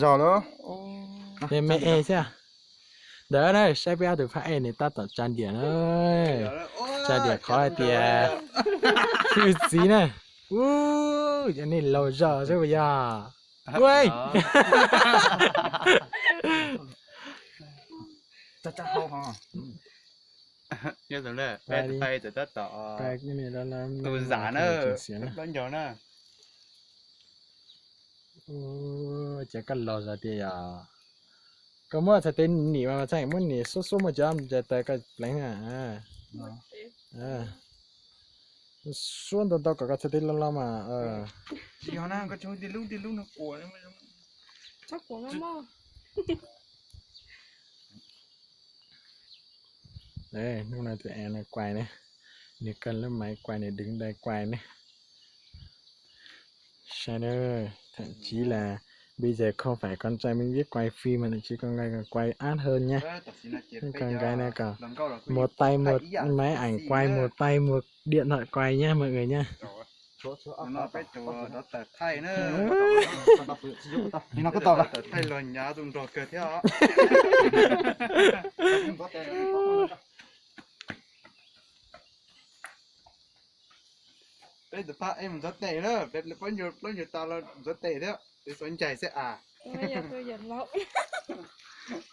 xwb. Me, me e xwb. Ntawd na saib peb ob tug phab ej nws tab tom tsa diam na. Tsa diam qhov hais tias hwj txiv na. Ub, cov nej laus zog xwb puas yog? Ua, ces koj laus zog tiag yog. Koj muab txhais tes nim mas txhais muab nim xuab xuab muaj cov ncaws taws koj pleev na. Xuab ntau ntau kom koj txhais tes loj loj mas. Hnub no kuai ne, nws kawg lub maiv kuai, nws dwv ntais kuai ne. Saib, thậm chí là bây giờ không phải con trai Minh Viết quay phim mà thậm chí con gái còn quay ác hơn nha. Con gái nó còn một tay một máy ảnh quay, một tay một điện thoại quay nhá mọi người nhá. Peb tus phab ej mus ntxuav tes na, peb plaub ncaug tas los ntxuav tes thiab, peb xuav ncaig xwb as.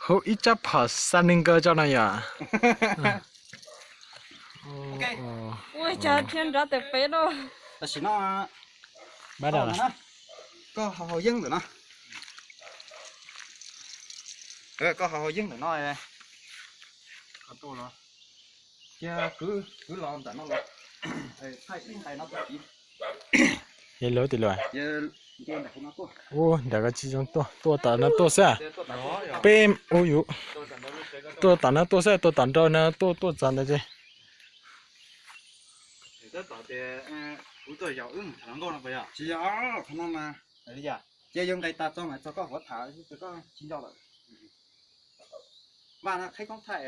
Hub ib tsab phom xa neeg kaw tso no yom. Ua cas thiab nrov tes peb no. Tam sim no, koj haus haus yeeb ntawm no. Koj haus haus yeeb ntawm no. Cia kwv, kwv los ntawm no los. Thaij ib nqai no tus txiv. Yog lub tim luag. Ub, ntawm koj tsis zoo tuaj, tuaj tom no tuaj xwb. Peb, ub yus, tuaj tom no tuaj xwb, tuaj tom nraud no tuaj, tuaj txog ntawd ces. Tsis yog, cia yuav nqis tas txog mas txog koj hauv tham, koj tsis nco lawm. Vaj no qheb koob thaij.